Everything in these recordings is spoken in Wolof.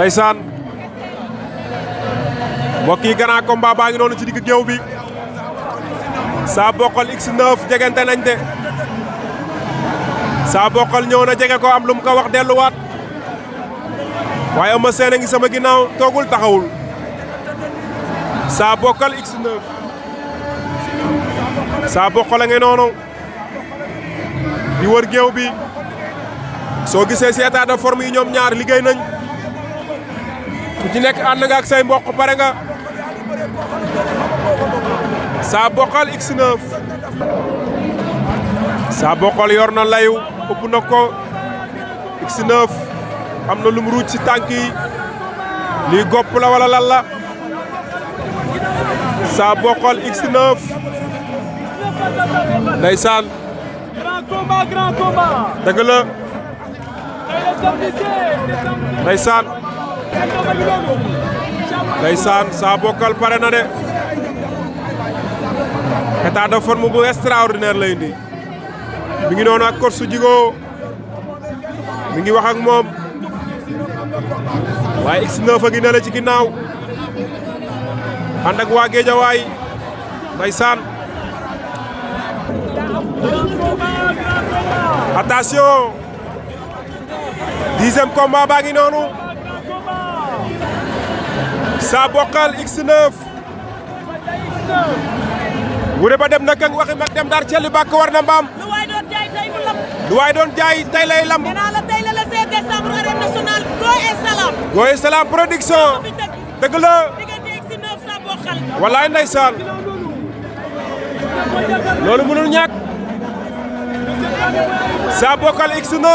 ndeysaan mbokk yi grand combat baa ngi noonu ci digg géew bi Saa Bokkal X9 jegante nañ de Saa Bokkal ñëw na jege ko am lu mu ko wax delluwaat waaye Eumeu Sène a ngi sama ginnaaw toogul taxawul Saa Bokkal X9 Saa Bokkal a ngi noonu di wër géew bi soo gisee si état de forme yi ñoom ñaar liggéey nañ ku ci nekk ànd nga ak say mbokk pare nga Saa Bokkal X9 Saa Bokkal yor na layu ëpp na ko X9 am na lu mu ruuj ci tànk yi lii gopp la wala lan la Saa Bokkal X9 ndeysaan grand combat dëgg la ndeysaan ndeysaan Saa Bokkal pare na de état de forme bu extraordinaire lay indi mi ngi noonu ak coach Djigo mi ngi wax ak moom waaye X9 a ngi ne la ci ginnaaw ànd ak waa Géejawaay ndeysaan attention 10e combat baa ngi noonu Saa Bokkal X9 wure ba dem na kang waxi mag dem dar celli bàkk war na mbaam lu waay doon jaay tey mu lamb lu waay doon jaay tey lay lamb nee naa la tey la le 16 décembre arène nationale Goye Salam Goye Salam production dëgg la diggante X9 Saa Bokkal wallaay ndeysaan loolu mënul ñàkk Saa Bokkal X9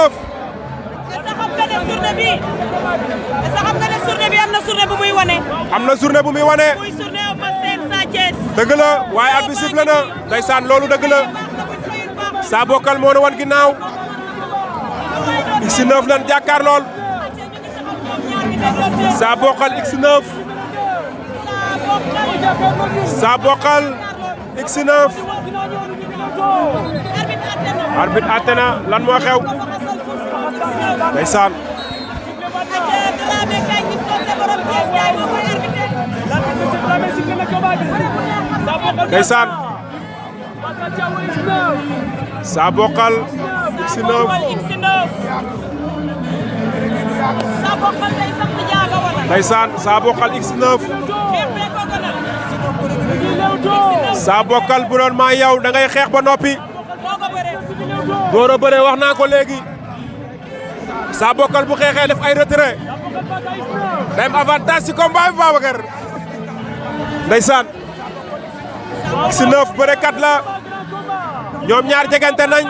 est-ce que xam nga ne journée bi est-ce que xam nga ne journée bi am na journée bu muy wane am na journée bu muy wane muy journée Eumeu Sène Sa Thiès dëgg la waaye at bi sifflé na ndeysaan loolu dëgg la Saa Bokkal moo nu wan ginnaaw X9 lan jàkkaar lool Saa Bokkal X9 Saa Bokkal X9 arbitre àtte na lan moo xew ndeysaan ndeysaan Saa Bokkal X9 ndeysaan Saa Bokkal X9 Saa Bokkal bu doon maa yow da ngay xeex ba noppi door a bëre wax naa ko léegi Saa Bokkal bu xeexee def ay retrait day am avantage ci combat bi Babacar ndeysaan X9 bërekat la ñoom ñaar jegante nañ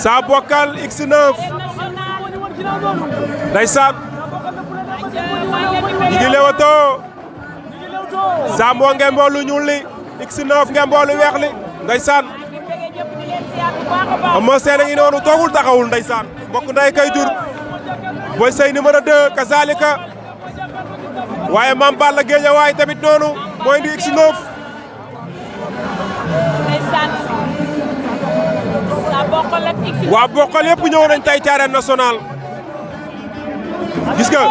Saa Bokkal X9 ndeysaan ñi ngi lewatoo Saa moo ngemboo lu ñuul li X9 ngemboo lu weex li ndeysaan Eumeu Sène ngi noonu toogul taxawul ndeysaan mbokk nday kay jur Boy Sey numéro 2 kazalika waaye Mame Balla Guédiawaye tamit noonu mooy indi X9 waa Bokkal yëpp ñëw nañ tey ci arène nationale gis nga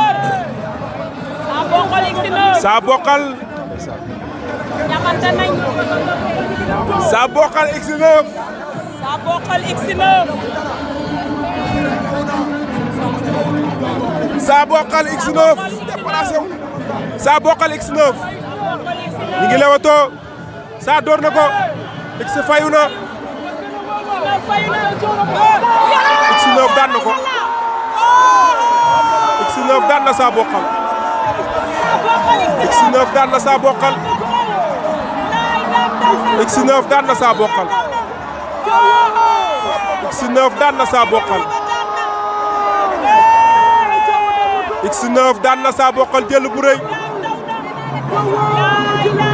Saa Bokkal Saa Bokkal X9 Saa Bokkal X9 Saa Bokkal X9 déplacé wu Saa Bokkal X9 ñu ngi lewatoo Saa door na ko X fayu na X9 daan na ko X9 daan na Saa Bokkal X9 daan na Saa Bokkal X9 daan na Saa Bokkal X9 daan na Saa Bokkal X9 daan na Saa Bokkal jël bu rëy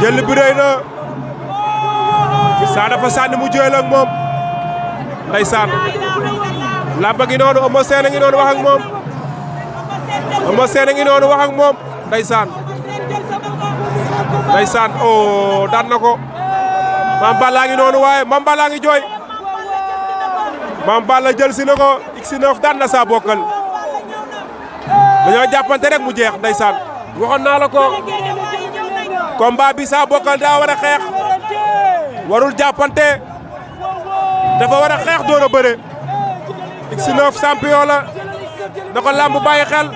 jël bu rëy na Saa dafa sànni mu jooy la ak moom ndeysaan làmba ngi noonu Eumeu Sène ngi noonu wax ak moom Eumeu Sène ngi noonu wax ak moom ndeysaan ndeysaan oh daan na ko Mame Balla ngi noonu waaye Mame Balla ngi jooy Mame Balla jël si na ko X9 daan na Saa Bokkal dañoo jàppante rek mu jeex ndeysaan waxoon naa la ko combat bi Saa Bokkal daa war a xeex warul jàppante dafa war a xeex door a bëre X9 champion la na ko làmb bàyyi xel